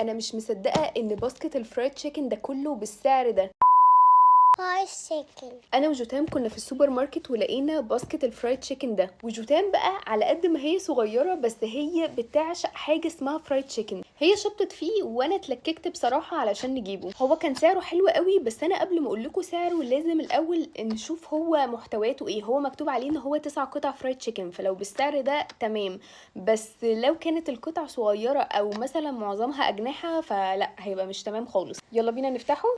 انا مش مصدقه ان basket ال fried chicken ده كله بالسعر ده. fried chicken. انا وجوتام كنا في السوبر ماركت ولقينا basket ال fried chicken ده، وجوتام بقى على قد ما هي صغيرة بس هي بتعشق حاجة اسمها fried chicken. هي شبطت فيه وانا اتلككت بصراحة علشان نجيبه. هو كان سعره حلو قوي، بس انا قبل ما اقول لكم سعره لازم الاول نشوف هو محتوياته ايه. هو مكتوب عليه ان هو 9 قطع fried chicken، فلو بالسعر ده تمام، بس لو كانت القطع صغيرة او مثلا معظمها اجنحة فلا هيبقى مش تمام خالص. يلا بينا نفتحه.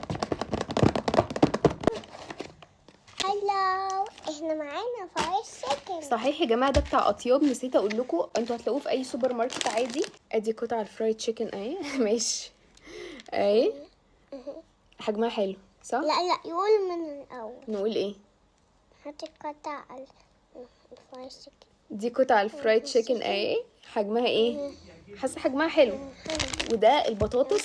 hello، احنا معانا fried chicken. صحيح يا جماعة ده بتاع اطياب، نسيت اقول لكم، انتوا هتلاقوه في اي سوبر ماركت عادي. ادي قطع ال fried chicken اهي. ماشي اهي، حجمها حلو صح؟ لا لا، يقول من الاول. نقول ايه؟ هاتي قطع ال fried chicken. دي قطع ال fried chicken اهي، حجمها ايه؟ حاسه حجمها حلو. وده البطاطس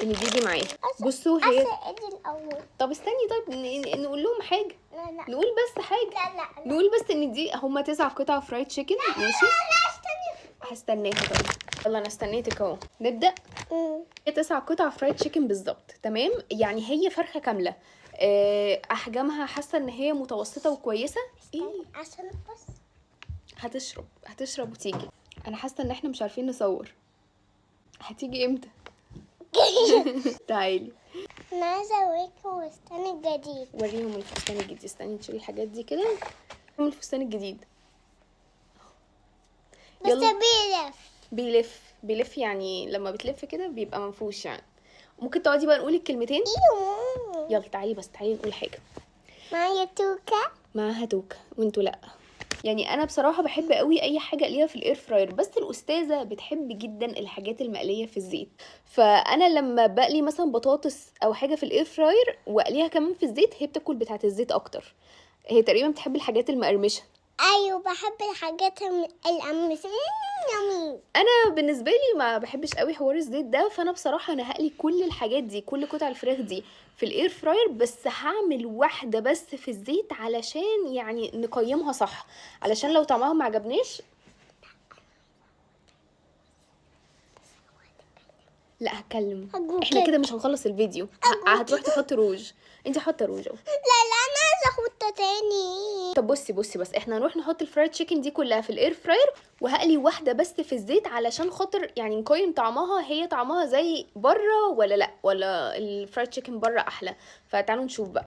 اللي بيجي معاه. بصوا هي اصل ادي الاول. طب استني، طيب نقول لهم حاجة. لا لا. نقول بس حاجة. لا لا لا. نقول بس ان دي هما 9 قطع fried chicken. ماشي. لا استني. هستناها. طيب يلا انا استنيتك اهو، نبدا. هي 9 قطع fried chicken بالظبط، تمام؟ يعني هي فرخة كاملة. احجامها حاسه ان هي متوسطه وكويسة. ايه؟ عشان بس هتشرب، هتشرب وتيجي. انا حاسه ان احنا مش عارفين نصور. هتيجي امتى؟ تعالي. انا عايزه اوريكم الفستان الجديد. وريهم الفستان الجديد. استني تشيلي الحاجات دي كده. وريهم الفستان الجديد. بس يلا. بيلف. بيلف، بيلف، يعني لما بتلف كده بيبقى منفوش. يعني ممكن تقعدي بقى نقول الكلمتين. ايوه. يلا تعالي بس، تعالي نقول حاجة. معايا توكه. معاها توكه وانتوا لا. يعني انا بصراحة بحب قوي اي حاجة اقليها في ال air fryer، بس الاستاذة بتحب جدا الحاجات المقليه في الزيت، فانا لما بقلي مثلا بطاطس او حاجة في ال air fryer واقليها كمان في الزيت، هي بتاكل بتاعه الزيت اكتر. هي تقريبا بتحب الحاجات المقرمشه. ايوه بحب الحاجات القمص yummy. انا بالنسبة لي ما بحبش قوي حوار الزيت ده، فانا بصراحة انا هقلي كل الحاجات دي، كل قطع الفراخ دي في ال air fryer، بس هعمل واحدة بس في الزيت علشان يعني نقيمها صح، علشان لو طعمها ما عجبناش. لا هتكلم. أرجوك. احنا كده مش هنخلص الفيديو. هتروح تحط روج. انت حاطه روج اهو. لا لا، انا عايزه احطه تاني. طب بصي بصي، بس احنا هنروح نحط ال fried chicken دي كلها في ال air fryer، وهقلي واحدة بس في الزيت علشان خاطر يعني نقيم طعمها، هي طعمها زي بره ولا لا، ولا ال fried chicken بره احلى. فتعالوا نشوف بقى.